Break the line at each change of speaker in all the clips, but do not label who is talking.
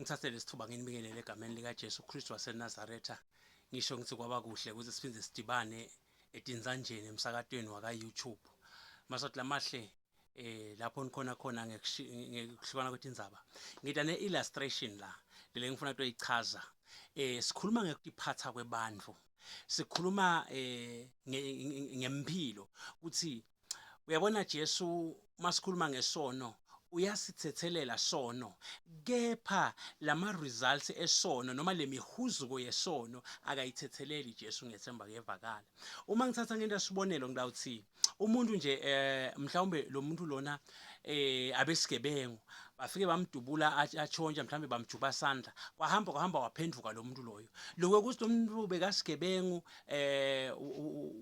Ngithathe lesithuba nginibingelele egameni likaJesu Kristu waseNazaretha. Ngisho ngithi kwaba kuhle ukuthi siphinde sidibane etinzanjeni emsakatweni waka-YouTube. Maswati lamahle lapho nikhona khona ngekuhlukana kwetindzaba. Ngita ne-illustration la lele ngifuna kutoyichaza. Sikhuluma ngekutiphatha kwebantfu. Sikhuluma ngempilo ukuthi uyabona Jesu masikhuluma ngesono uyasithethelela sono, kepha lama results esono noma lemihuzuko yesono akayithetheleli Jesu. Ngethemba kuyevakala. Uma ngithatha ngento sibonelo, ngilawuthi umuntu nje mhlawumbe lo muntu lona abesigebengu bafike bamdubula, atshontsha, mhlawumbe bamjuba sandla, kwahamba kwahamba waphenduka lo muntu loyo. Lokho ukuthi lo muntu bekasigebengu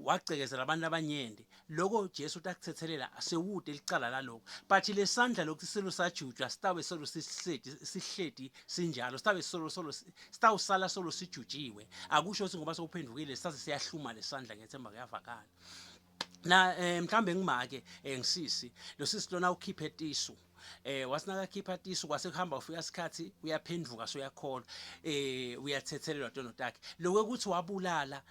wagcekezela abantu abanyenti, lokho Jesu utakuthethelela, sewude licala lalokho, but lesandla lokhu selo sajujwa sitabe solo sihledi, sihledi sinjalo, sitabe solo solo sitawusala solo sijujiwe. Akusho ukuthi ngoba sewuphendukile saze siyahluma lesandla. Ngethemba kuyavakala na. Mhlambe ngimake ngisisi lo sisi lona ukhiphe tisu, wasinakakhipha tisu, kwase kuhamba ufika isikhathi uyaphenduka, soyakholwa, uyathethelelwa tono takhe. Lokho ukuthi wabulala,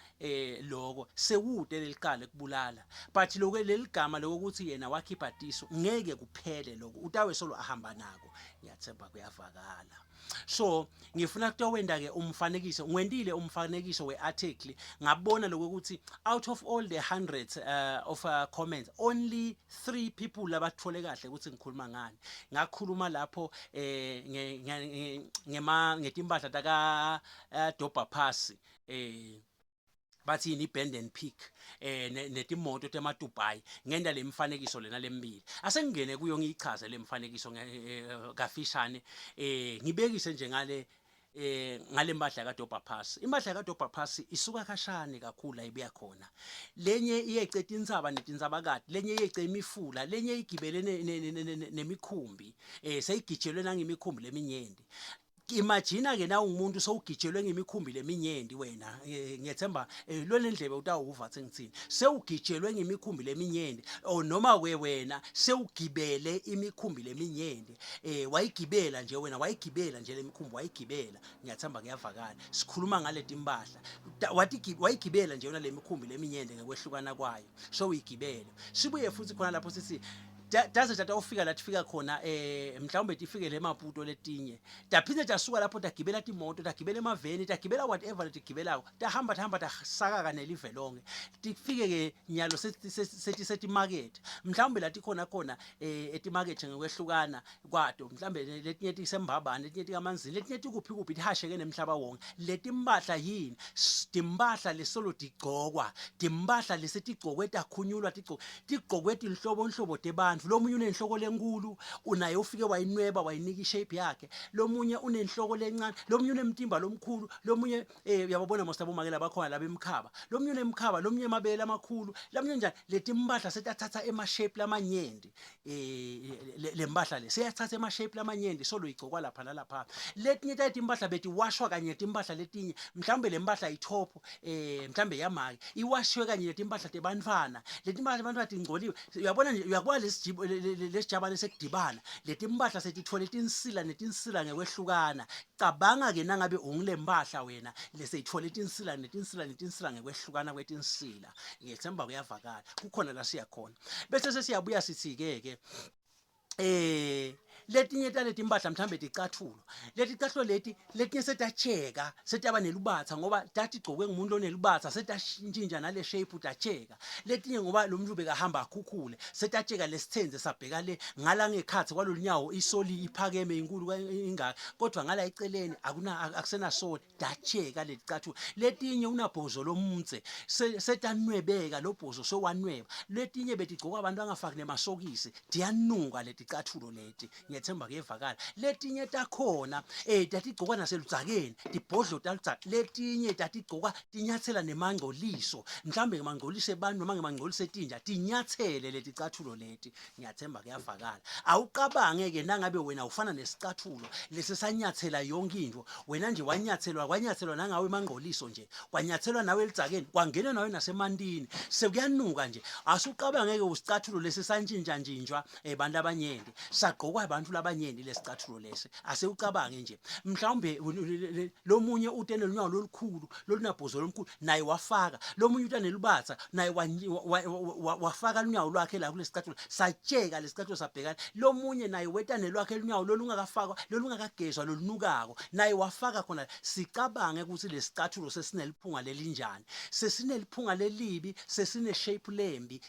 lokho sewude lelicala ekubulala, but lokho leligama lokho ukuthi yena wakhipha tisu ngeke kuphele, lokho utawe solo ahamba nako. Ngiyathemba kuyavakala. So ngifuna kutowenda ke umfanekiso, ngiwentile umfanekiso we-article, ngabona lokho ukuthi out of all the hundreds of comments, only three people labathole kahle ukuthi ngikhuluma ngani. Ngakhuluma lapho ngema ngetimpahla taka Doba Pass, bathi yini, i-bend and pick, netimoto temaDubai. Ngenda le mfanekiso lena lembili, asengingene kuyo ngiyichaze le mfanekiso kafishane, ngibekise nje ngale mpahla kaDoba Pass. Impahla kaDoba Pass isuka khashane kakhulu la ibuya khona. Lenye iyece tintsaba netintsabakati, lenye iyece imifula, lenye igibele nemikhumbi, seyigijelwe nangemikhumbi leminyenti. Imagine ke na ungumuntu sowugijelwe ngemikhumbi leminyenti wena. Ngiyethemba lona ndlebe utawuva sengithini. Sewugijelwe ngemikhumbi leminyenti or noma ke wena sewugibele imikhumbi leminyenti, wayigibela nje wena, wayigibela nje lemikhumbi, wayigibela. Ngiyathemba kuyavakala. Sikhuluma ngale timpahla. Wayigibela nje yona lemikhumbi leminyenti ngekwehlukana kwayo, sowuyigibele. Sibuye futhi khona lapho sithi taze tata ufika la tifika khona, mhlawumbe tifike le Maputo, letinye taphinde tasuka lapho tagibela timoto, tagibela emaveni, tagibela whatever letigibelako, tahamba tahamba tasakaka nelive lonke, tifike ke nyalo sethi setimakethe, mhlawumbe la tikhona khona etimakethe ngekwehlukana kwato. Mhlawumbe letinye tisembabane, letinye tikamanzini, letinye tikuphi kuphi, tihasheke nemhlaba wonke. Letimpahla yini? Timpahla lesolo tigcokwa, timpahla lesetigcokwe takhunyulwa, tigcokwe tinhlobonhlobo tebantfu. Lomunye unenhloko lenkulu, unaye ufike wayinweba, wayinika ishape yakhe. Lomunye unenhloko lencane, lomunye unemtimba lomkhulu, lomunye uyababona mos labomake labakhona labemkhaba, lomunye unemkhaba, lomunye emabele amakhulu, lomunye njani. Letimpahla setathatha ema-shape lamanyenti. Le mpahla le seyathatha ema-shape lamanyenti, solo igcokwa lapha nalapha. Letinye tatimpahla betiwashwa kanye netimpahla letinye, mhlawumbe le mpahla i-top mhlawumbe yamake iwashiwe kanye netimpahla tebantfwana. Letimpahla tebantfwana tingcoliwe, uyabona nje, uyakubona lesijibo lesijaba lesekudibana letimpahla setitfole tinsila netinsila ngekwehlukana. Cabanga ke nangabe ungile mpahla wena leseyitfole tinsila netinsila netinsila ngekwehlukana kwetinsila. Ngiyethemba kuyavakala, kukhona la siya khona. Bese sesiyabuya sithi ke ke letinye taleti impahla mhlambe ticathulo, leti ticathulo leti letinye setatsheka, setaba nelubatha ngoba tatigcokwe ngumuntu onelubatha, setashintsha nale shape, tatsheka. Letinye ngoba lo muntu bekahamba akhukhule, setatsheka lesithenze sabheka le ngala ngekhathi kwalolunyawo, isoli iphakeme inkulu ingaka, kodwa ngala eceleni akuna akusenasoli, datsheka leticathulo. Letinye unabhozo lomutse, setanwebeka, lo bhozo sewanweba. Letinye betigcokwa abantu angafaki nemasokisi, tiyanuka leticathulo leti. Ngiyethemba kuyevakala. Letinye takhona tatigcokwa naseludzakeni, tibhodlo taludzaka. Letinye tatigcokwa tinyatsela nemangcoliso, mhlawumbe ngemangcoliso ebantfu noma ngemangcoliso etinja, tinyatsele leticathulo leti. Ngiyathemba kuyavakala. Awucabange ke nangabe wena ufana nesicathulo lesesanyatsela yonke into wena nje, wanyatselwa, kwanyatselwa nangawe emangcoliso nje, kwanyatselwa nawe eludzakeni, kwangena nawe nasemantini, sekuyanuka nje. Asucabange ke usicathulo lesisantshintshantshintshwa bantu abanyenti, sagqokwa abantu. bantfu labanyenti lesicathulo lesi. Ase ucabange nje, mhlawumbe lomunye ute nelunyawo lolukhulu lolunabhozo lomkhulu, naye wafaka. Lomunye uta nelubatsa, naye wafaka lunyawo lwakhe la kulesicathulo, satsheka lesicathulo sabhekana. Lomunye naye weta nelwakhe lunyawo lolungakafakwa, lolungakagezwa, lolunukako, naye wafaka khona. Sicabange ukuthi lesicathulo sesineliphunga lelinjani, sesineliphunga lelibi, sesine-shape lembi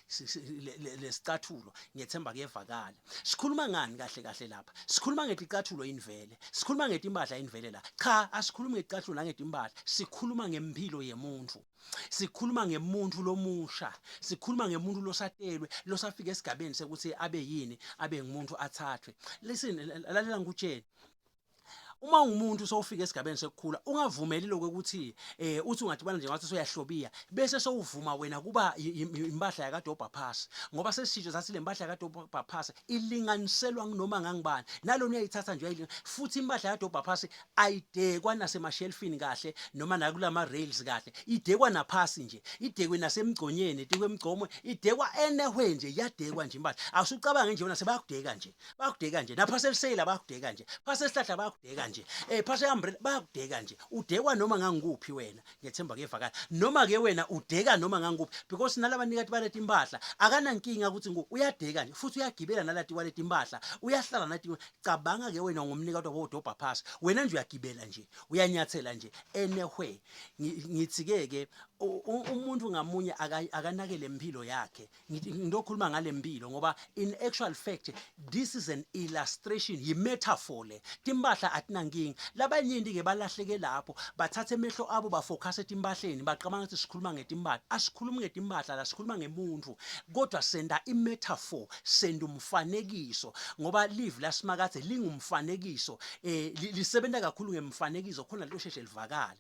lesicathulo. Ngiyethemba kuyevakala. Sikhuluma ngani kahle kahle lapha? Sikhuluma ngeticathulo yini vele? Sikhuluma ngetimpahla yini vele la? Cha, asikhulumi ngeticathulo nangetimpahla. Sikhuluma ngemphilo yemuntfu. Sikhuluma ngemuntfu lomusha. Sikhuluma ngemuntfu losatelwe, losafika esigabeni sekuthi abe yini, abe ngumuntu athathwe. Listen, lalela ngikutshele. Uma ungumuntu sowufika esigabeni sekukhula, ungavumeli lokho ukuthi uthi ungadibana nje ngathi soyahlobiya bese sowuvuma wena kuba impahla yakadobha phasi, ngoba sesisho sathi le mpahla yakadobha phasi ilinganiselwa nginoma ngangibani, nalona uyayithatha nje uyayilinga. Futhi impahla yakadobha phasi ayidekwa nasemashelfini kahle noma nakulama rails kahle, idekwa naphasi nje, idekwe nasemgconyeni, idekwe emgcomo, idekwa anywhere nje, iyadekwa nje impahla. Awusucabange nje wena sebayakudeka nje, bayakudeka nje naphasi eliseyila bayakudeka nje, phasi esihlahla bayakudeka nje, phasi e-umbrella bayakudeka nje. Udekwa noma ngangikuphi wena. Ngiyethemba kuyevakala. Noma ke wena udeka noma ngangikuphi, because nalabanikati baleti impahla akanankinga ukuthi ngu uyadeka nje, futhi uyagibela nalati waleti impahla, uyahlala nati. Cabanga ke wena ungumnikati wabodobha phasi, wena nje uyagibela nje, uyanyathela nje anywhere. Ngithi ke ke umuntu ngamunye akanakele impilo yakhe. Ngizokhuluma ngale mpilo ngoba in actual fact this is an illustration, yi-metaphor le. Timpahla atinankinga. Labanyenti ke balahleke lapho, bathatha emehlo abo bafocus etimpahleni, bacabanga ukuthi sikhuluma ngetimpahla. Asikhulumi ngetimpahla la, sikhuluma ngemuntfu, kodwa senta i-metaphor, senta umfanekiso, ngoba livi laSimakadze lingumfanekiso, lisebenta kakhulu ngemfanekiso khona litosheshe livakale.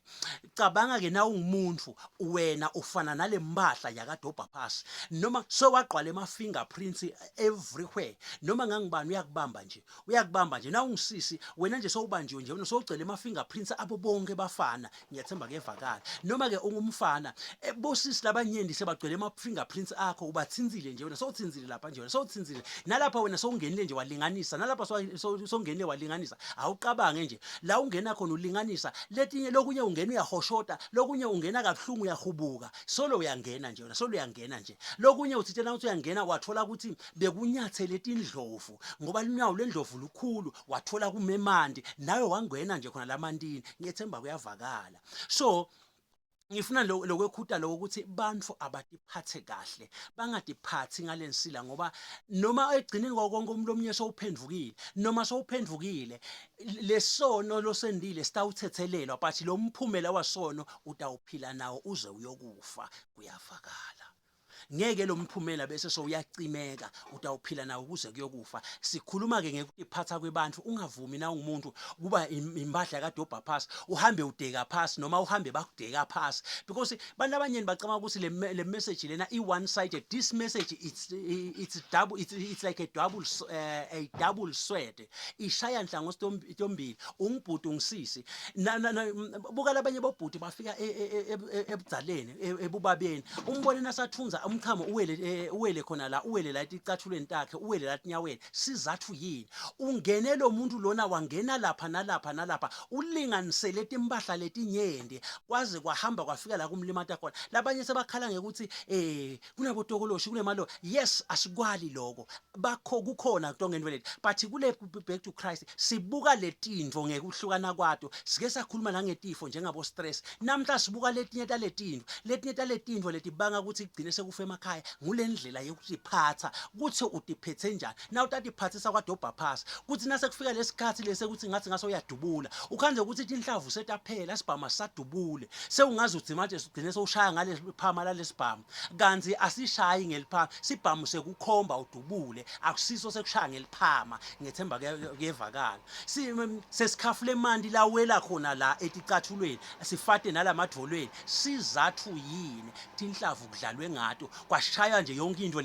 Cabanga ke na ungumuntu wena ufana nale mpahla yakadobha phasi, noma sewagqwala ema fingerprints everywhere, noma ngangibani uyakubamba nje, uyakubamba nje. Na ungisisi wena nje sowubanjiwe nje, wena sowugcwele ema fingerprints abo bonke bafana. Ngiyathemba kuyevakala. Noma ke ungumfana, bosisi labanyenti sebagcwele ema fingerprints akho, ubathintsile nje wena, sowuthintsile lapha nje wena, sowuthintsile nalapha wena, sowungenile nje walinganisa nalapha, sowungenile walinganisa. Awucabange nje la ungena khona ulinganisa letinye, lokunye ungena uyahoshota, lokunye ungena kabuhlungu uyahubuka, solo uyangena nje wena, solo uyangena nje. Lokunye uthi tena uthi uyangena wathola ukuthi bekunyathele tindlovu, ngoba lunyawo lwendlovu lukhulu, wathola kumemanti, nawe wangena nje khona lamantini. Ngiyethemba kuyavakala. So ngifuna lokwekhuta lokho ukuthi bantfu abatiphathe kahle, bangatiphathi ngalensila, ngoba noma ekugcineni kwawo konke umuntu omunye sowuphendvukile, noma sowuphendvukile, lesono losendile sitawuthethelelwa, but lo mphumela wasono utawuphila nawo uze uyokufa. Kuyavakala? Ngeke lo mphumela bese sowuyacimeka, utawuphila nawo kuze kuyokufa. Sikhuluma ke ngekutiphatha kwebantfu. Ungavumi na ungumuntu kuba impahla yakadobha phasi, uhambe udeka phasi noma uhambe bakudeka phasi, because bantu abanyeni bacabanga ukuthi le message lena i one sided. This message, it's double, it's like a double sword, ishaya nhlangothi tombili. Ungibhuti, ungisisi, buka labanye bobhuti bafika ebudzaleni, ebubabeni, umbone nasathunza umchamo uwele khona la, uwele la eticathulweni takhe, uwele la etinyaweni. Sizathu yini? Ungene lo muntu lona wangena lapha nalapha nalapha, ulinganisele timpahla letinyenti kwaze kwahamba kwafika la kumlimata khona. Labanye sebakhala ngekuthi kunabotokoloshi, kunemalo. Yes, asikwali lokho, bakho kukhona tonke into leti, but kule Back to Christ sibuka letintfo ngekuhlukana kwato. Sike sakhuluma nangetifo njengabo stress. Namhla sibuka letinye taletintfo, letinye taletintfo letibanga ukuthi kugcine sekufa emakhaya, ngulendlela yekutiphatsa, kutsi utiphethe njani na utatiphatsisa kwadobha phasi, kutsi nase kufika lesikhatsi lese kutsi ngathi ngaso uyadubula, ukhandze ukuthi tinhlavu setaphela, sibhamu asisadubule, sewungaze udzima nje ugcine sewushaya ngale phama lalesibhamu, kanti asishayi ngeliphama. Sibhamu sekukhomba udubule, akusiso sekushaya ngeliphama. Ngethemba kuyevakala. Sesikhafula emanti lawela khona la eticathulweni, sifate nalamadvolweni. Sizathu yini? Tinhlavu kudlalwe ngato. Kwashaya nje yonke into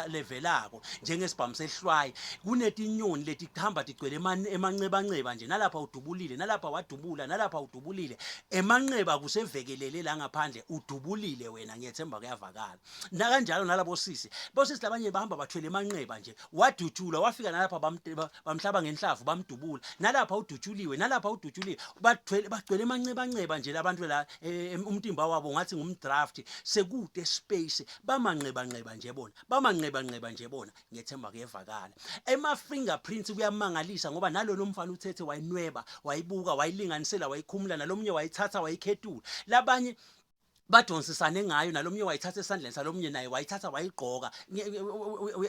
levelako njengesibhamu sehlwayi. Kunetinyoni letihamba tigcwele emancebanceba nje, nalapha udubulile, nalapha wadubula, nalapha udubulile, emanxeba kusevekelele la ngaphandle, udubulile wena. Ngiyethemba kuyavakala. Nakanjalo nalabo sisi, bosisi labanye bahamba bathwele emanxeba nje, wadutshulwa, wafika nalapha bamhlaba ngenhlavu, bamdubula, nalapha udutshuliwe, nalapha udutshuliwe, bathwele, bagcwele emancebanceba nje labantu la, umtimba wabo ngathi ngumdraft, sekude space, bamanxebanxeba nje bona, bamanxebanxeba nje bona. Ngiyethemba kuyevakala. Ema-fingerprints kuyamangalisa, ngoba nalona umfana uthethe wayinweba, wayibuka, wayilinganisela, wayikhumula, nalomunye wayithatha, wayikhetula, labanye badonsisane ngayo, nalomunye wayithatha esandleni salomunye, naye wayithatha, wayigqoka.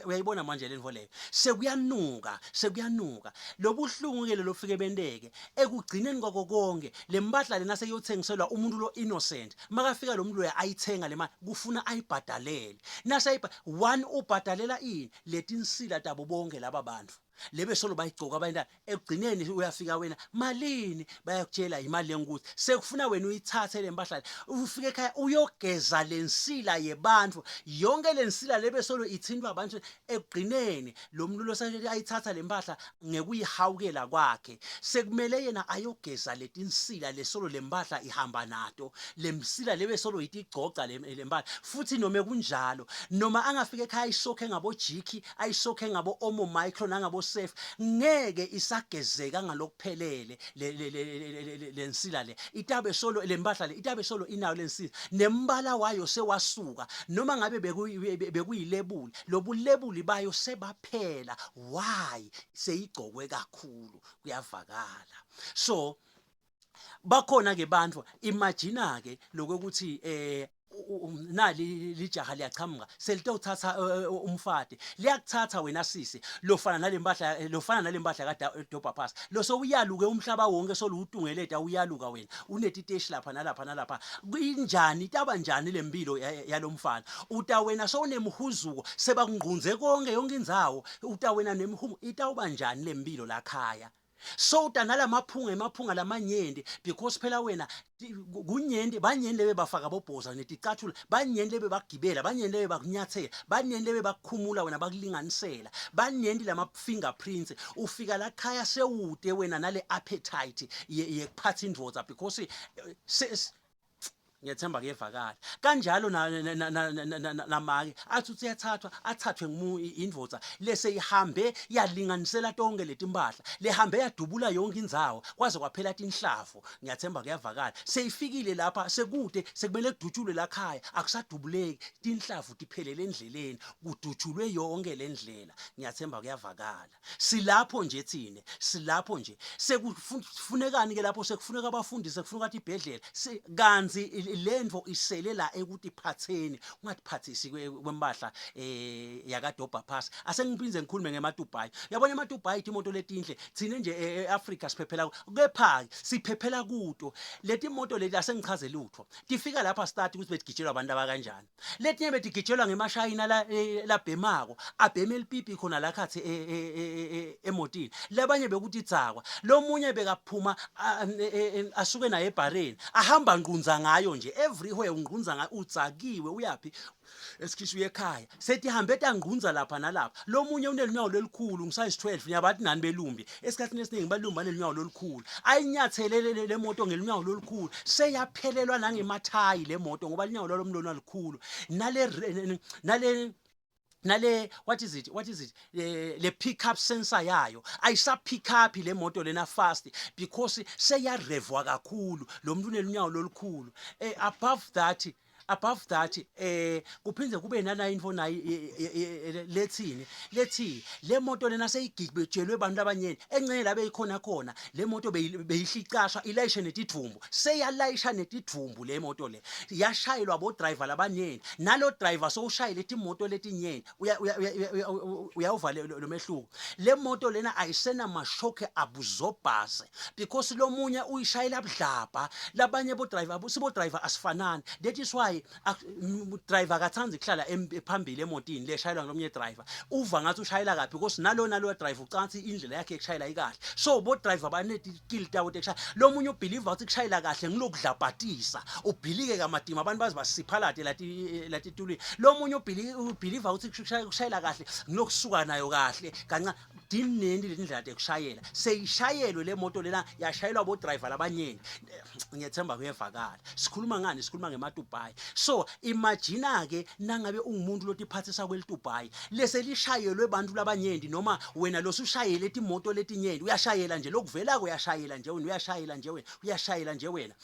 Uyayibona manje lento leyo, sekuyanuka, sekuyanuka lobuhlungu ke lofike benteke ekugcineni kwako konke. Le mpahla lena seyothengiselwa umuntu lo innocent. Makafika lo muntu loya ayithenga le mali, kufuna ayibhadalele. Nasayibha one, ubhadalela ini? Letinsila tabo bonke laba bantu lebe solo bayigcoka bayenta. Ekugcineni uyafika wena, malini? Bayakutshela imali lenkuthi sekufuna wena uyithathe le mpahla, ufike ekhaya uyogeza lensila yebantu yonke, lensila lebe solo ithintwa abantu. Ekugcineni lo muntu lo ayithatha le mpahla ngekuyihawukela kwakhe, sekumele yena ayogeza letinsila lesolo le mpahla ihamba nato, lemsila lebe solo itigcogca le mpahla. Futhi noma kunjalo, noma angafika ekhaya ayisokhe ngabo Jik, ayisokhe ngabo Omo Micro nangabo Surf, ngeke isagezeka ngalokuphelele lensila le. Itabe solo le mpahla le itabe solo inayo lensila, nembala wayo sewasuka, noma ngabe bekuyilebuli, lobulebuli bayo sebaphela. Why? Seyigcokwe kakhulu. Kuyavakala. So bakhona ke bantu, imagine ke lokuthi nali lijaha liyachamuka, selitothatha umfati, liyakuthatha wena sisi lofana nalempahla, lofana nalempahla kaDobha Pass lo, sowuyaluke umhlaba wonke, soluwutungeleta, uyaluka wena, unetiteshi lapha nalapha nalapha. Injani, itaba njani lempilo yalomfana? Uta wena sowunemhuzuko, sebakungqunze konke, yonke indzawo, uta wena nemhumo, itawuba njani lempilo lakhaya? So uta nalamaphunga, emaphunga lamanyenti, because phela wena kunyenti, banyenti lebe bafaka bobhoza neticathulo, banyenti lebe bagibela, banyenti lebe bakunyathela, banyenti lebe bakukhumula wena, bakulinganisela, banyenti lama fingerprints. Ufika la khaya sewute wena nale appetite yekuphatha indvodza, because ngiyethemba kuyevakala. Kanjalo namake athi uthi uyathathwa, athathwe indvodza lese ihambe yalinganisela tonke letimpahla, lehambe yadubula yonke indzawo kwaze kwaphela tinhlavu. Ngiyathemba kuyavakala. Seyifikile lapha, sekude, sekumele kudutshulwe lakhaya, akusadubuleki, tinhlavu tiphelele endleleni, kudutshulwe yonke le ndlela. Ngiyathemba kuyavakala. Silapho nje thine, silapho nje. Sekufunekani ke lapho? Sekufuneka abafundisi, sekufuneka tibhedlela. Kanzi lento isele la ekutiphatheni, ungatiphathisi kwempahla yakaDobha Pass. Asengiphindze ngikhulume ngemaDubai. Uyabona emaDubai imoto letinhle, thine nje eAfrica siphephela, kepha siphephela kuto leti moto leti. Asengichaze lutho, tifika lapha start ukuthi betigitshelwa abantu abakanjani. Letinye betigijelwa ngemashayina labhemako, abheme lipipi khona la khathi emotini. Labanye bekutidzakwa, lomunye bekaphuma asuke naye ebhareni, ahamba ngqunza ngayo nje everywhere, ungqunza ngayo, udzakiwe, uyaphi? Esikhishwa uye ekhaya, setihambe tangqunza lapha nalapha. Lomunye unelunyawo lolukhulu, ngu-size 12. Ngiyabathi nani belumbi, esikhathini esiningi balumbi banelunyawo lolukhulu, ayinyathele le moto ngelunyawo lolukhulu, seyaphelelwa nangemathayi le moto, ngoba lunyawo lwalo mlona lukhulu. Nale what is it, what is it, le pick up sensor yayo ayisa pick up le moto lena fast, because seyarevwa kakhulu, lo muntu unelunyawo lolukhulu. Above that kuphinde kube nana info nayi lethini, lethi le moto lena seyigibetshelwe abantu abanyeni, engcenye la beyikhona khona le moto beyihlicashwa, ilayishe netidvumbu, seyalayisha netidvumbu le moto le, yashayelwa bo driver labanyeni, nalo driver sowushayele timoto letinyeni. Uyawuva lo mehluko? Le moto lena ayisena mashokhe abuzobhase, because lo munye uyishayela budlabha, labanye bo driver, sibo driver asifanani. That is why Why? Driver akathandi kuhlala phambili emotini leshayelwa ngolomnye driver, uva ngathi ushayela kabi because nalona lo driver ucansi indlela yakhe ekushayela ikahle. So bo driver banetiskill tabo tekushaya. Lo munye ubelieve ukuthi kushayela kahle ngilokudlabhatisa, ubhilike kamatima, abantu bazi basiphalate lati latitulini. Lo munye ubelieve ukuthi kushayela kahle ngilokusuka nayo kahle kancane. Dineni lendlela tekushayela seyishayelwe le moto lena, yashayelwa bo driver labanyeni. Ngiyethemba kuyevakala. Sikhuluma ngani? Sikhuluma ngemadubai. So imagine ke nangabe ungumuntu lotiphathisa kwelidubai lese lishayelwe bantu labanyenti, noma wena losushayele timoto letinyenti, uyashayela nje lokuvelako, uyashayela nje wena, uyashayela nje wena, uyashayela nje wena,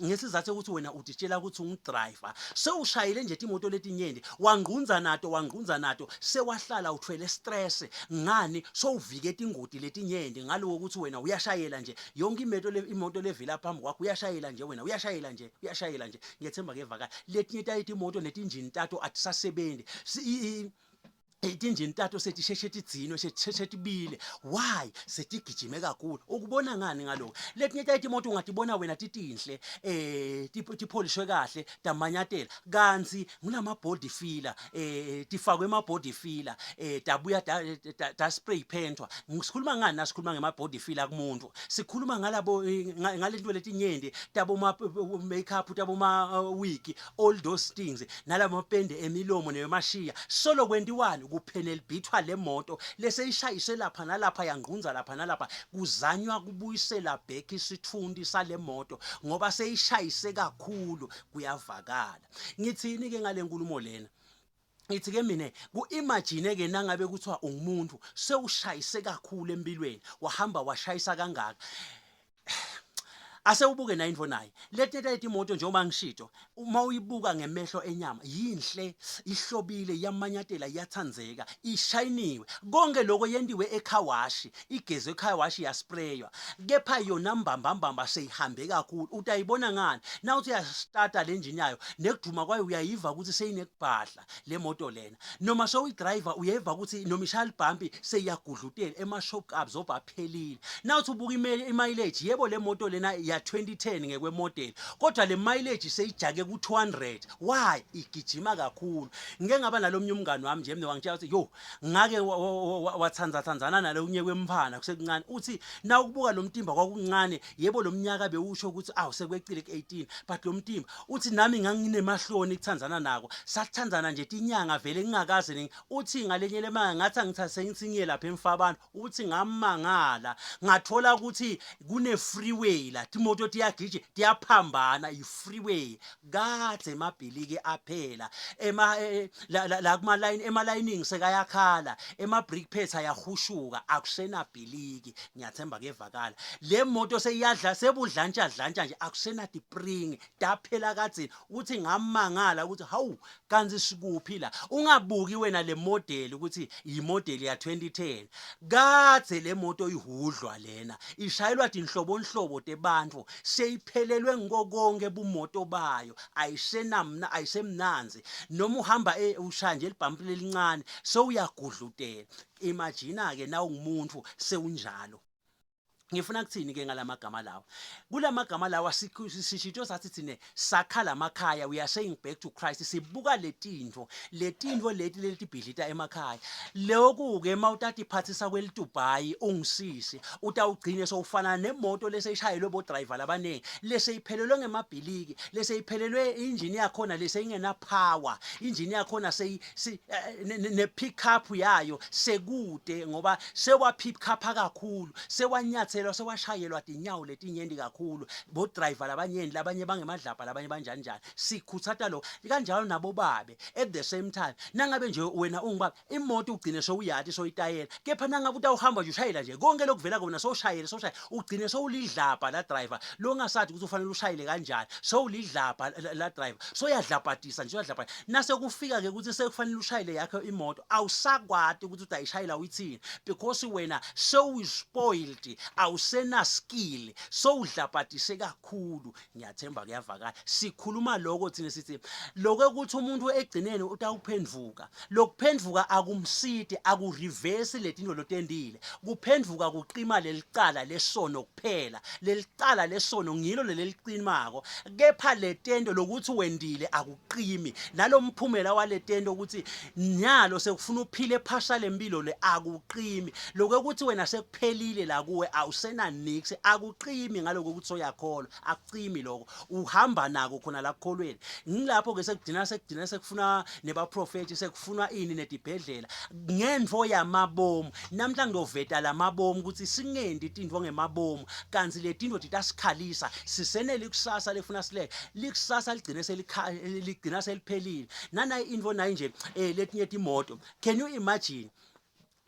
ngesizathu ukuthi wena utitshela ukuthi ungudriver. Sewushayele nje timoto letinyenti, wangqunza nato, wangqunza nato, sewahlala uthwele stress ngani, sowuvike tingoti letinyenti ngaloko ukuthi wena uyashayela nje yonke imoto le, imoto levela phambi kwakho uyashayela nje wena, uyashayela nje, uyashayela nje. Ngiyethemba kevakala. Letinye tayo timoto netinjini tato atisasebenzi, itinjini tato setisheshe tidzinwe, setisheshe tibile. Why? Setigijime kakhulu. Ukubona ngani ngaloko? Letinye tayo timoto ungatibona wena titinhle, tipholishwe kahle, tamanyatela, kantsi ngulama body filler, tifakwe ema body filler, tabuya ta spray paintwa. Sikhuluma ngani nasikhuluma ngema body filler kumuntu? Sikhuluma ngalabo ngalento letinyenti tabo ma makeup, tabo ma wig, all those things, nalamapende emilomo nemashiya. Solo kwentiwani? Kuphenelibhithwa le moto leseyishayise lapha nalapha, yangqunza lapha nalapha, kuzanywa kubuyisela back isithunti sale moto ngoba seyishayise kakhulu. Kuyavakala? Ngithini ke ngale nkulumo lena? Ngithi ke mina, ku-imagine ke nangabe kuthiwa ungumuntu sewushayise kakhulu empilweni, wahamba washayisa kangaka. Ase ubuke nayo into naye letinye timoto, njengoba ngishito, uma uyibuka ngemehlo enyama yinhle, ihlobile, iyamanyatela, iyathandzeka, ishayiniwe, konke lokho yentiwe ecarwash, igezwe ecarwash, yaspraywa, kepha yona mbambambamba seyihambe kakhulu. Utayibona ngani? Na uthi uyastarta le engine yayo nekuduma kwayo, uyayiva ukuthi seyinekubhadla le moto lena. Noma sowuyidrayiva, uyeva ukuthi noma ishaya libhampi seyiyagudlutela, ema-shock absorber aphelile. Na uthi ubuka imileage, yebo, le moto lena ya 2010 ngekwemodel, kodwa le mileage seyijake ku-200. Why? Igijima kakhulu. Ngike ngaba nalomnye umngani wami nje, mina wangitshela ukuthi yo, ngake wathandzathandzana nalonye kwemfana kusekuncane. Uthi na ukubuka lo mtimba kwakuncane, yebo, lo mnyaka bewusho ukuthi awu, sekwecile ku-18, but lo mtimba, uthi nami nganginemahloni kuthandzana nako. Sathandzana nje tinyanga vele ngingakaze. Uthi ngalenye lemanga ngathi angithathe sengithi ngiye lapha emfabano, uthi ngamangala ngathola ukuthi kune freeway la, timoto tiyagijima, tiyaphambana, i-freeway kadze emabhiliki aphela, ema la kuma line, ema lining sekayakhala, ema brake pads ayahushuka, akusenabhiliki. Ngiyathemba kuyevakala. Le moto seyiyadla, sebudlantsha dlantsha nje, akusena spring, taphela kadzeni. Uthi ngamangala ukuthi hawu, kanti sikuphi la? Ungabuki wena le model ukuthi imodel ya 2010, kadze le moto ihudlwa lena, ishayelwa tinhlobonhlobo tebantu, seyiphelelwe ngiko konke bumoto bayo, ayisenamna, ayisemnanzi. Noma uhamba ushaya nje libhampu lelincane sewuyagudlutela. Imagine ke na ungumuntu sewunjalo. Ngifuna kuthini ke ngalamagama lawa? Kulamagama lawa sishito sathi thine sakha lamakhaya. We are saying back to Christ. Sibuka letinto, letinto leti letibhidlita emakhaya. Lokhu ke mawutatiphathisa kwelitubayi ungisisi, utawugcine sowufana nemoto leseyishayelwe bo driver labaningi, leseyiphelelwe ngemabhiliki, leseyiphelelwe injini yakhona, leseyingena power injini yakhona, seyi ne pick up yayo sekude ngoba sewa pick up kakhulu, sewanyathelwa, sewashayelwa tinyawo letinyenti kakhulu bo driver labanyenti, labanye bangemadlabha, labanye banjani njani. Sikhutsata lo kanjalo nabo babe at the same time. Nangabe nje wena ungubaba, imoto ugcine sowuyati, soyitayela, kepha nangabe utawuhamba nje ushayela nje konke lokuvela kona, sowushayele, sowushayela, ugcine sowulidlabha la driver longasathi ukuthi ufanele ushayele kanjani. Sowulidlabha la driver, soyadlabhadisa nje, uyadlabha. Nase kufika ke ukuthi sekufanele ushayele yakho imoto, awusakwati ukuthi utayishayela uyithini because wena sewuspoiled. Awusena skill, sowudlabhatise kakhulu. Ngiyathemba kuyavakala. Sikhuluma lokho thina sithi lokho ukuthi umuntu egcineni utawuphenduka. Lokuphenduka akumsidi, akureverse letinto lotendile. Kuphenduka kuqima lelicala lesono kuphela. Lelicala lesono ngilo leliqimako, kepha letento lokuthi wendile akuqimi. Nalomphumela waletento ukuthi nyalo sekufuna uphile phasha lempilo le akuqimi. Lokho ukuthi wena sekuphelile la kuwe, awusena nix, akuqimi ngaloko ukuthi uyakholwa, akucimi lokho. Uhamba nako khona la kukholweni. Ngilapho ke sekugcina sekufuna nebaprofeti, sekufunwa ini netibhedlela ngentfo yamabomu. Namhla ngiyoveta lamabomu ukuthi singendi tintfo ngemabomu, kanti letinto titasikhalisa. Sisenele ikusasa lefuna sileke likusasa ligcine ligcina seliphelile. Nanayi intfo nayi nje, letinye timoto, can you imagine,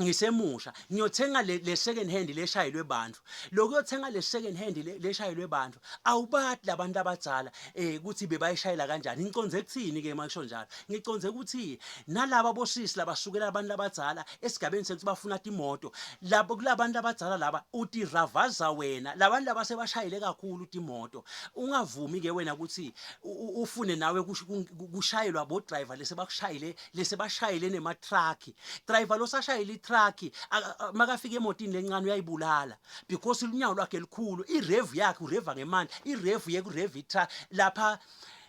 ngisemusha ngiyothenga le second hand leshayelwe bantu? Lokuyothenga le second hand leshayelwe bantu, awubati labantu abadzala ukuthi bebayishayela kanjani. Ngiconze kuthini ke makusho njalo? Ngiconze ukuthi nalaba bosisi labasukela abantu labadzala esigabeni sekuthi bafuna timoto labo, kulabantu abadzala laba utiravaza wena labantu laba sebashayele kakhulu timoto. Ungavumi ke wena ukuthi ufune nawe kushayelwa bo driver lesebakushayile, lesebashayele nema truck. Driver lo sashayela i-truck, makafika emotini lencane uyayibulala because lunyawo lwakhe likhulu, irev yakhe ureva ngemandla, irev yekureva i-truck lapha,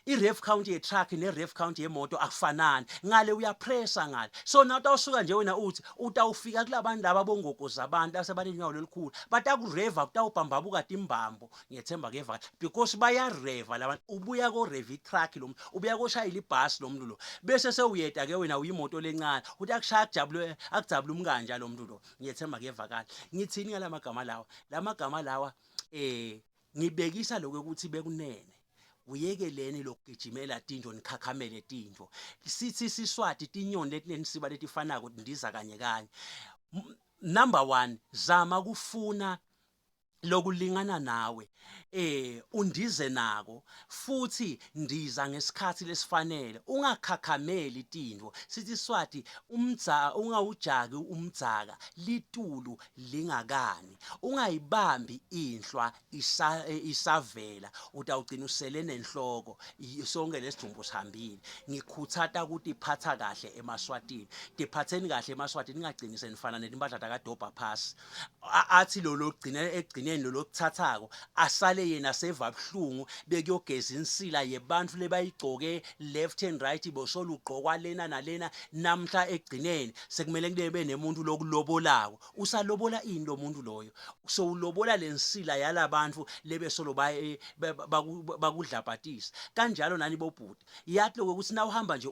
i-rev count ye-truck ne-rev count yemoto akufanani. Ngale uyapressa ngale, so na utawusuka nje wena uthi utawufika kulabantu laba bongogo zabantu asebanenyawo lolukhulu, batakureva, kutawubhambabuka timbambo. Ngiyethemba kuyevakala because bayareva labantu. Ubuya koreva i-truck lo muntu, ubuya koshayela ibhasi lo muntu lo, bese sewuyeda ke wena uyimoto lencane, uthi akushaya akujabule, akujabule umkanja lo muntu lo. Ngiyethemba kuyevakala. Ngithini ngalamagama lawa? Lamagama lawa ngibekisa lokho ukuthi bekunene uyekeleni lokugijimela tinto, nikhakhamele tinto. Sithi Siswati, tinyoni letinensiba letifanako tindiza kanye kanye. Number 1, zama kufuna lokulingana nawe, undize nako, futhi ndiza ngesikhathi lesifanele, ungakhakhameli tintfo. Sithi Swati, umdza ungawujaki umdzaka litulu lingakani. Ungayibambi inhlwa isavela, utawugcina usele nenhloko, sonke lesidumbu sihambile. Ngikhutsata kutiphatsa kahle emaSwatini. Tiphatseni kahle emaSwatini, ningagcini senifana netimpahla takadobha phasi. Athi lo logcina ekugcineni lo lokuthathako asale yena seva buhlungu bekuyogeza insila yebantfu lebayigcoke left and right, bosolugqokwa lena nalena. Namhla ekugcineni sekumele kube nemuntu lokulobolako. Usalobola ini lo muntu loyo? Sowulobola lensila yalabantu lebesolo bakudlabhatisa kanjalo. Nani bobhuti, yathi lokho ukuthi nawuhamba nje.